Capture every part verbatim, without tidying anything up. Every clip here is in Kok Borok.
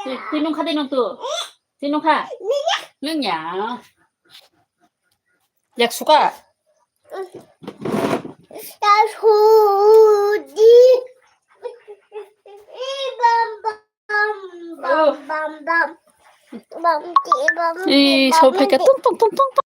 Twi, twi nungkha de nung tu. Twi nungkha. Nungya. Yak suka. Ih, so phaikha tung tung tung tung tung.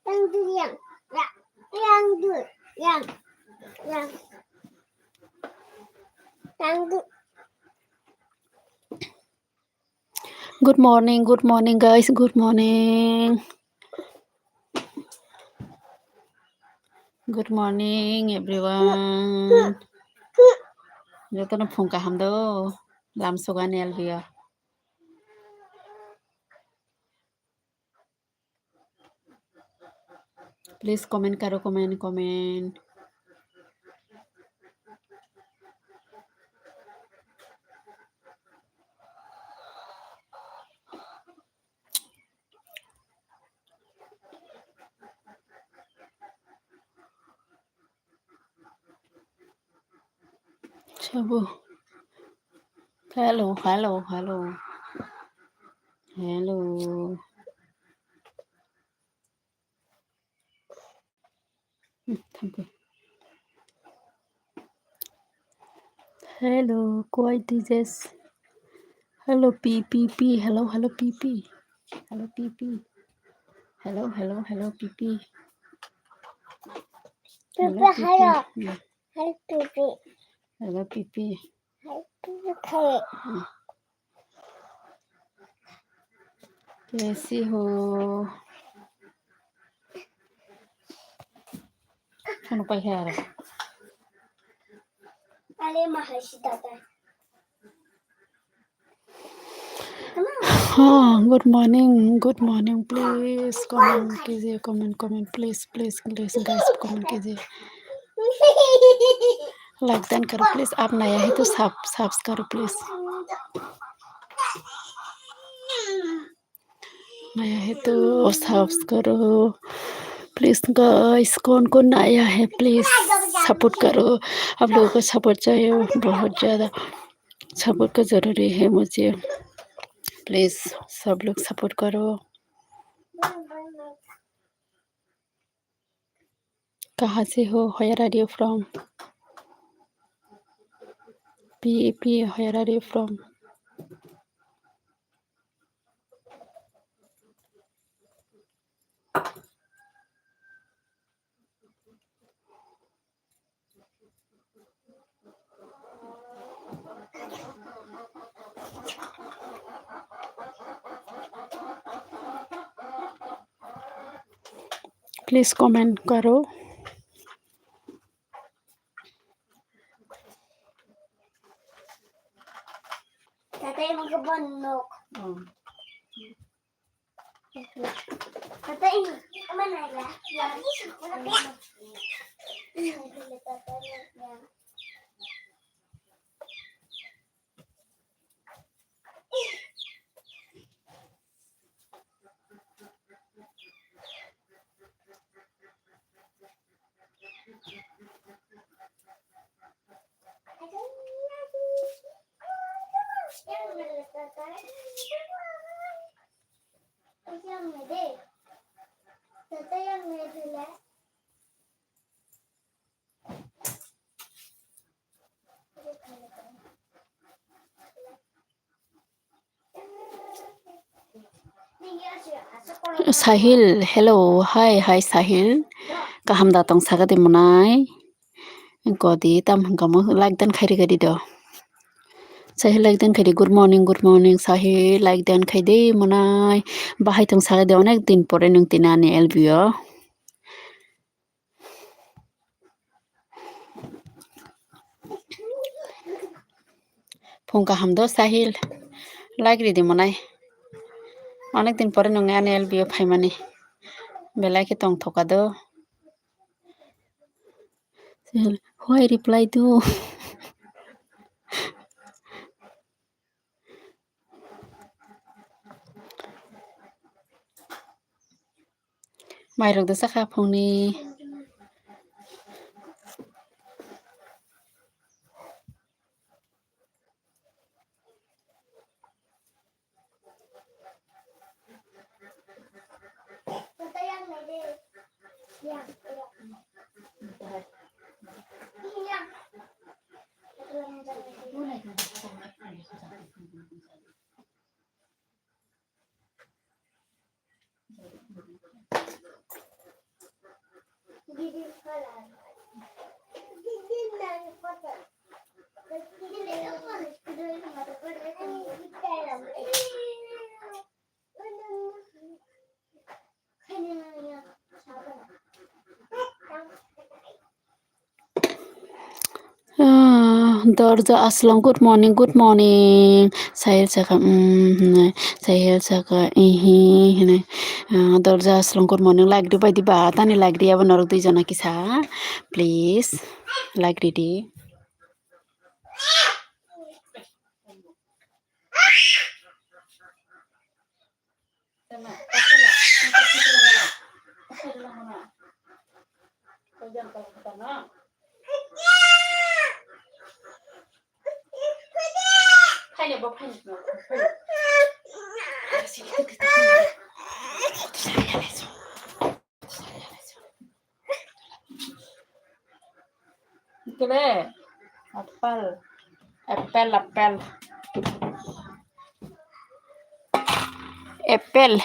Yang tu yang, ya, yang tu yang, yang, yang tu. Good morning, good morning, guys, good morning. Good morning, everyone. Jotono phung kaham do, lam sugan L B o. Please comment karo, comment, comment. Sabo. Hello, hello, hello. Hello. Hmm, thank you. Hello, quite D Js. Hello, P P P. Hello, hello, P P. Hello, P P. Hello, hello, hello, P P. Hello, P P. Hello, P P. Hello, P P. कैसी हो? Ano pa kaya ra? अरे, महर्षि दादा। हाँ, good morning, good morning, please comment कीजिए, comment, comment, please, please, please, guys, comment कीजिए। Like done करो please, आप नया है तो sub, subs करो please। नया है तो subs करो। Please guys, कौन कौन आया है, please support करो। आप लोगों का support चाहिए बहुत ज़्यादा। Support का ज़रूरी है मुझे। Please सब लोग support करो। कहाँ से हो? Where are you from? P A P, where are you from? Please comment करो। Tata, yung mga banok. Oh. Tata, yung, ano na yan? Yan. Ano na yan? Sahil, hello, hi, hi, Sahil. Kaham da tong saka di monai. Kodi tam hingka mo like dan khairi gadi do. Sahil like dan khairi, good morning, good morning, Sahil like dan khairi monai. Bahai tong saka di onek din pore nung tinani L B O. Phung kaham do Sahil, like ridi monai. Onek din pore nung ani L B O phaimani. Belai khe tong thoka do. Sahil, why reply do? Mairok da chakha phungni. Ah, Dorja Aslam, good morning, good morning. Sahil saka, mm, hinwi. Sahil saka, ihi, hinwi. Ah, Dorja Aslam, good morning. Like di bai di ba, tani like di abo norok dui jona kisa. Please, like di di. Kile, apple, apple, apple. Apple.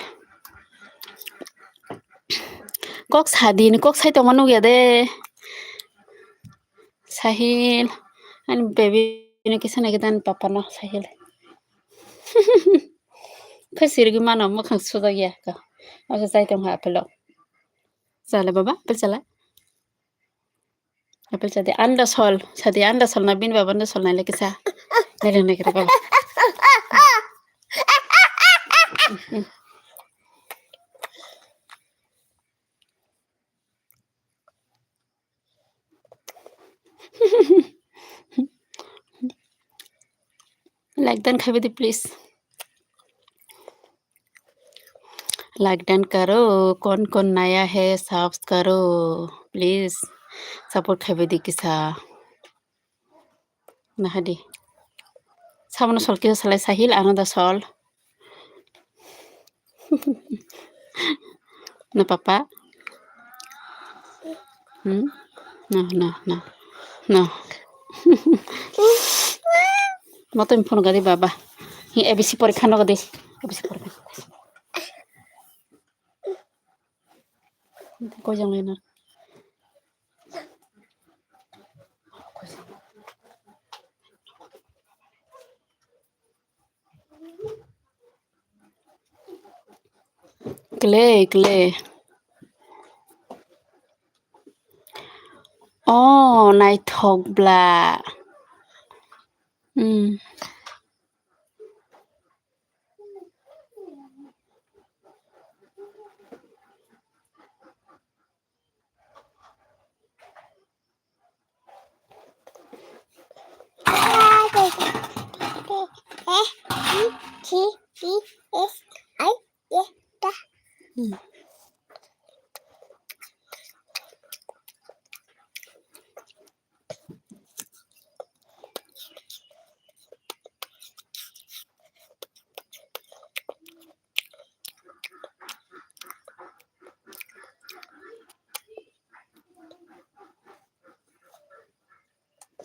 Kok sadi ni, kok sai tongma nugya de. Sahil, ani baby no kisa nai dan papa no Sahil. Khe sirgi mano, mwkhang sujak ya ka. Asa sai tong ha apple o. Chala baba, apple chala. Apple sadi anda sol, sadi anda sol na bin baba anda sol na lagi sa. Nere nere baba. Like dan khaibe di please. Like dan karo, kon kon naya hai, subs karo, please. Support khaibai di kisa. Nahadi. Sabono sol kisa salai Sahil, ano da sol. Na papa? Hmm? No, no, no. No. Moto phone gadi baba. Hi A B C porikha no gadi. A B C porikha. Koi jang lena. Kle, kle. Oh, naithok bla. Hmm.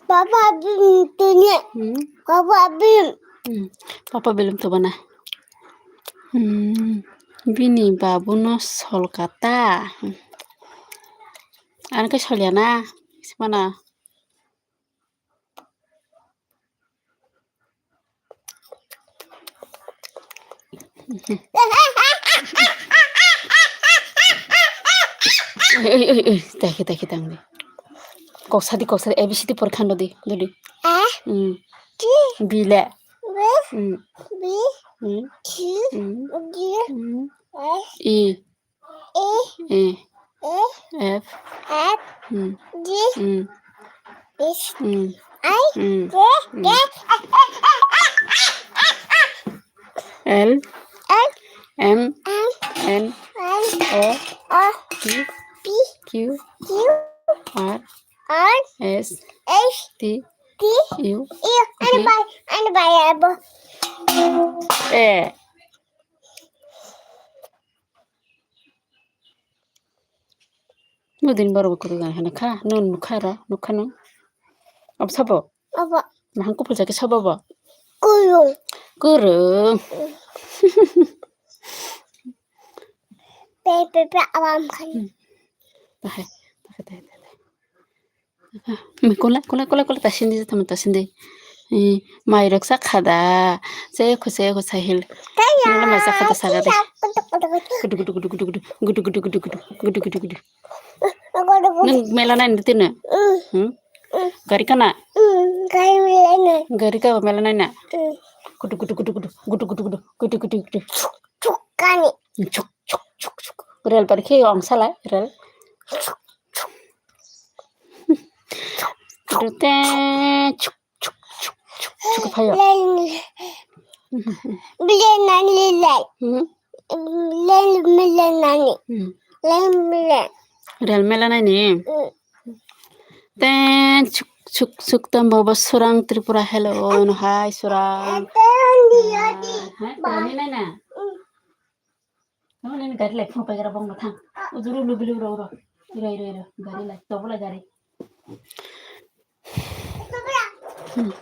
Papa bim tuni. Hmm? Papa bim. Hmm. Papa belum to bana. Hmm. Bini babu no sol kata. Hmm. Ano khe solyana. Simana. Oi, oi, oi, oi. Taikhe, taikhe, tang di. Kok sadi, kok sadi. A B C D porikha no di, dodi. A. Hmm. D. B le. B. Hmm. B. Hmm. C. Hmm. D. Hmm. F. E. E. E. E. F. F. Hmm. G. Hmm. H. Hmm. I. Hmm. J. K. Hmm. L. L. M. M. N. N. O. O. P. P. Q. Q. R. R. S. S. T. T. U. U. V. And bye. And bye. Eh. Nudin borok kudu gan hana kha, nun nukha ra, nukha nung. Ab sabo? Abo. Nahang kupul jake sabo bo? Kurung. Kurung. Pe, pe, pe, awam khan. Hmm. Tahe, tahe, tahe, tahe. Kola, kola, kola, kola, tasindi, tamo tasindi. Eh, mai rok sa khada. Se kho, se kho, Sahil. Nang mai sa khada saga de. Gudu, gudu, gudu, gudu, gudu. Nang mela nai nang tino. Hmm? Gari kana? Gari mela nai. Gari ka mela nai na. Gudu, gudu, gudu, gudu. Gudu, gudu, gudu. Gudu, gudu, gudu. Chuk, chuk, kani. Chuk, chuk, chuk, chuk. Rel bar khe ong sala, rel. Chuk, chuk. Chuk, chuk, chuk, chuk, chuk, phaio. Len, len nani len. Hmm? Len, len nani. Hmm. Len, len. Rel mela nai ni. Hmm. Ten chuk, chuk, chuk, tam baba Surang Tripura, hello, no, hi, Surang. Ten di, di. Hi, hi, ba. Nai na. Hmm. Tamo nini gari lai phone paikara bongno thang. Ujuru lubilu ro ro. Iro iro iro. Gari lai. Tobo lai gari. Hmm.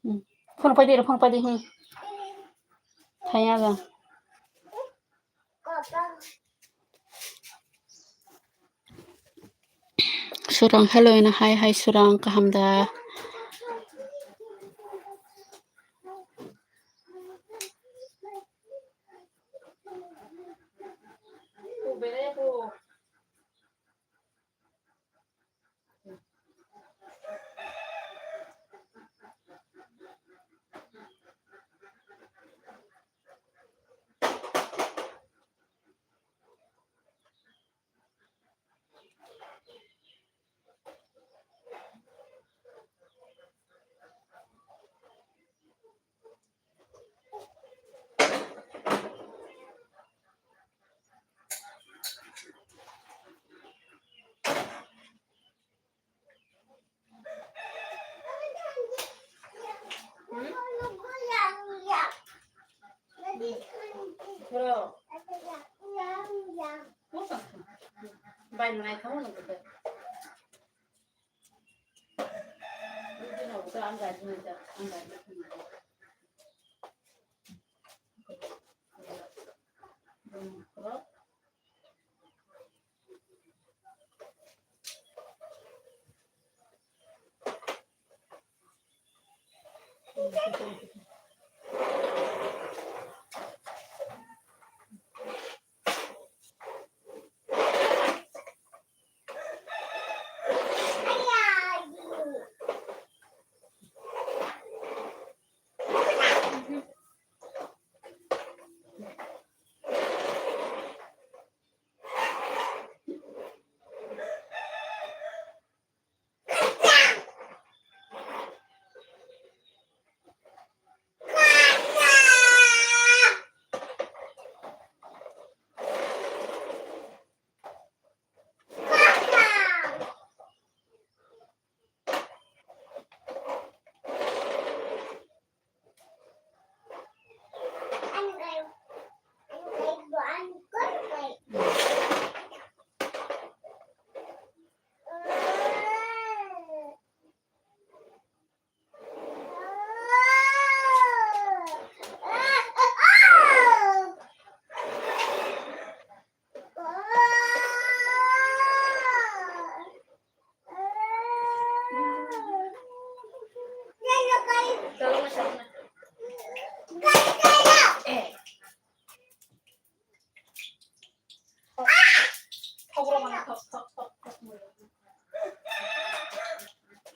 Hmm. Phone paidi ro, phone paidi, hmm. Thaya ga. Surang, hello, ina, hi, hi, Surang, kaham da?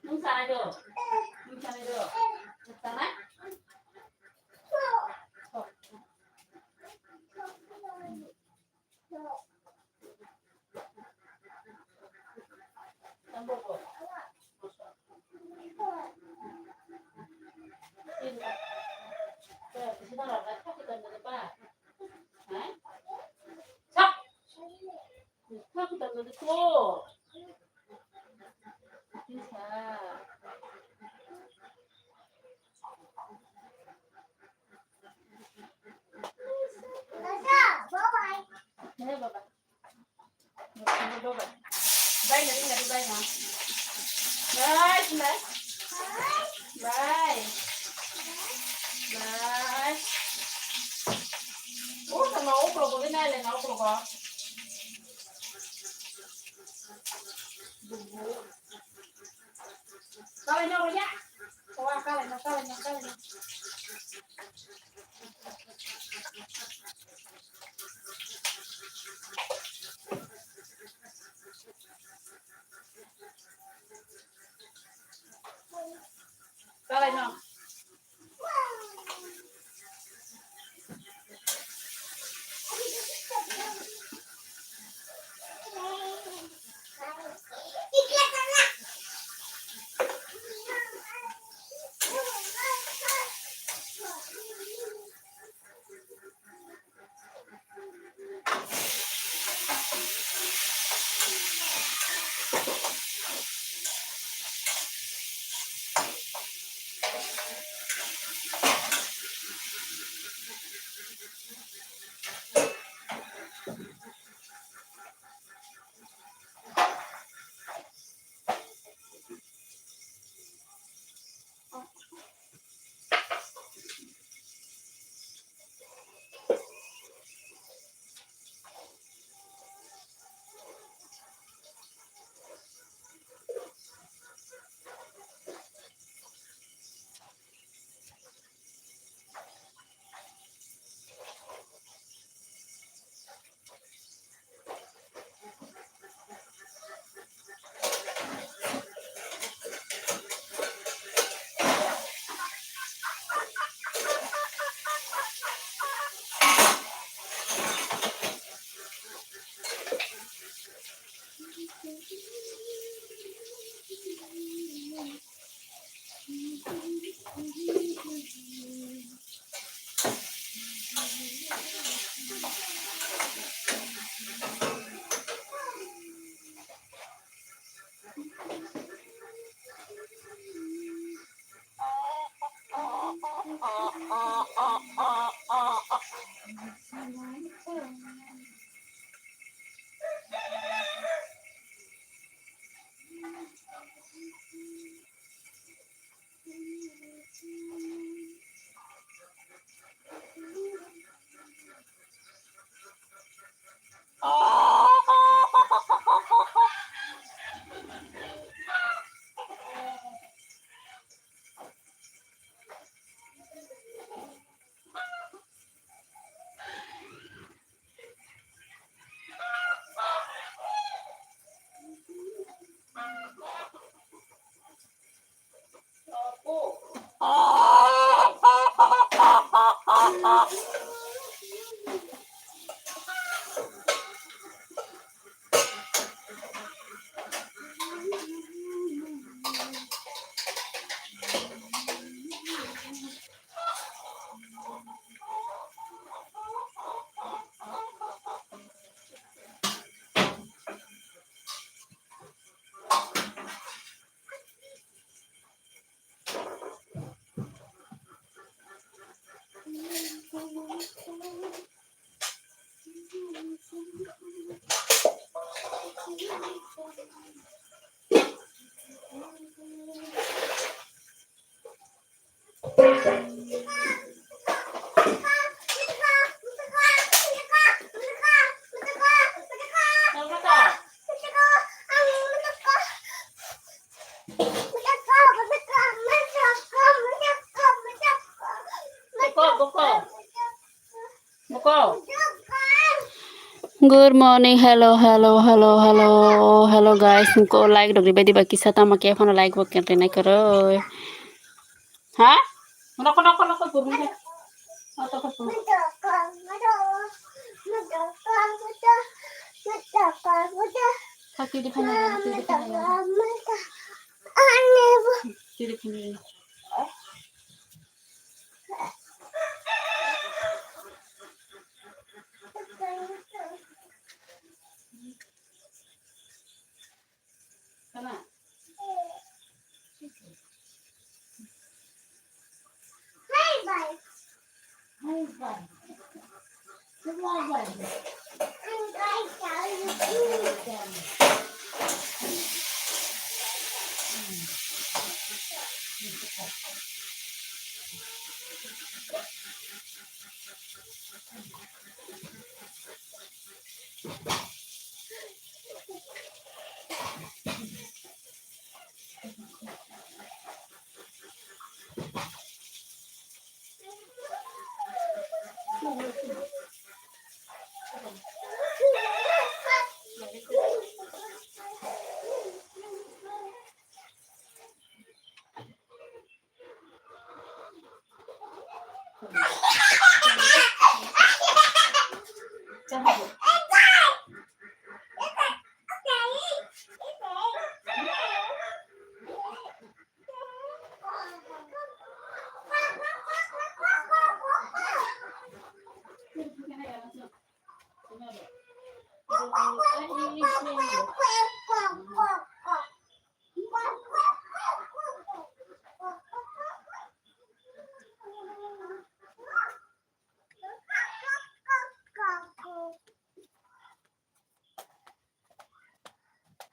Nung sanai do? Nung sanai do? Nung sanai? Bai, bai, bai, bai, bai. Bai, bai. Bai. Bai. Oh, sama ukro ko, nai le na ukro ko. Bubu. Kalai no ya. Wa kalai no, kalai no, kalai no. Kalai no. Good morning, hello, hello, hello, hello, hello guys. Nungko like rok ribai diba kisa tamo khe phano like bo khe rinai kwrwi. Ha? Nokol, nokol, nokol, burung deh. Nokol, nokol. Kaki di phano, kaki di phano. Kaki di phano.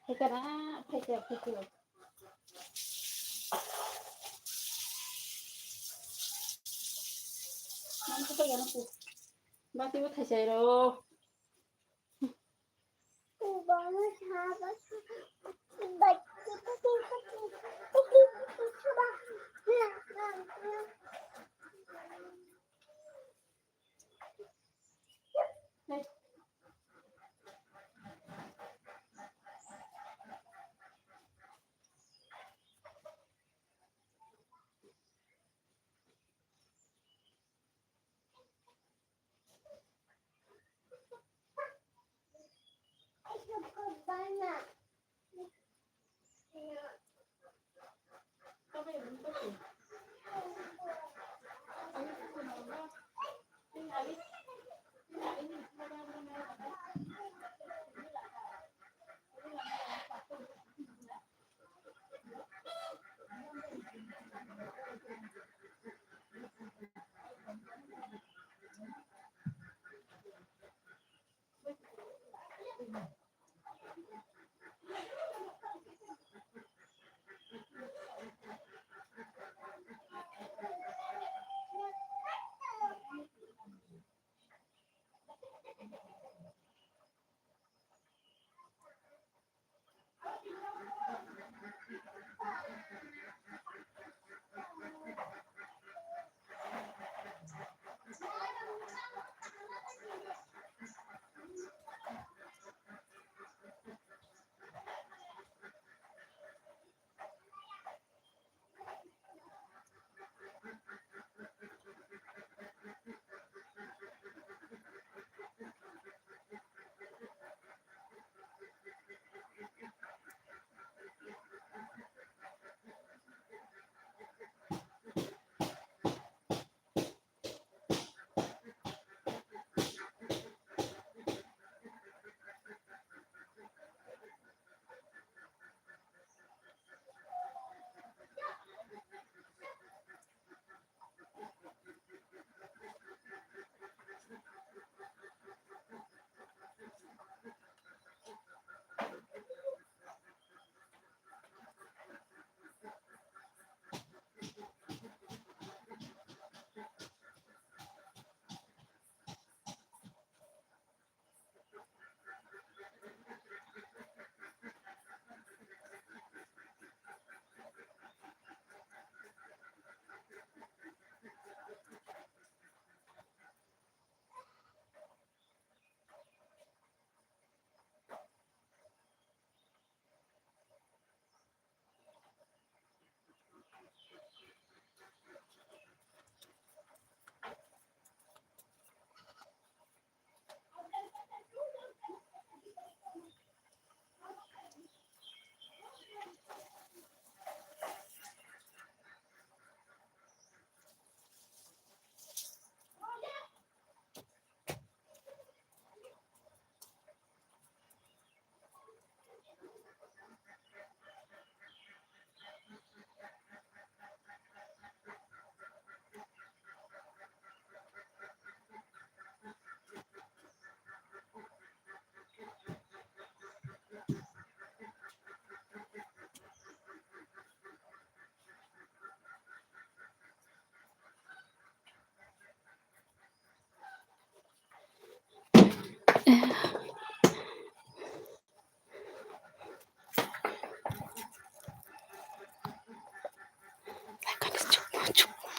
Phaikha na, phaikha, phaikha. Nang khe phaikha na, bati bo thaisai rw.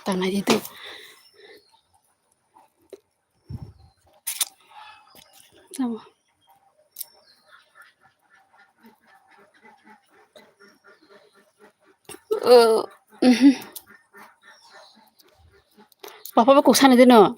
Tangnai di tu. Tamo. Oh, mhm. Papa ba kok sani dino.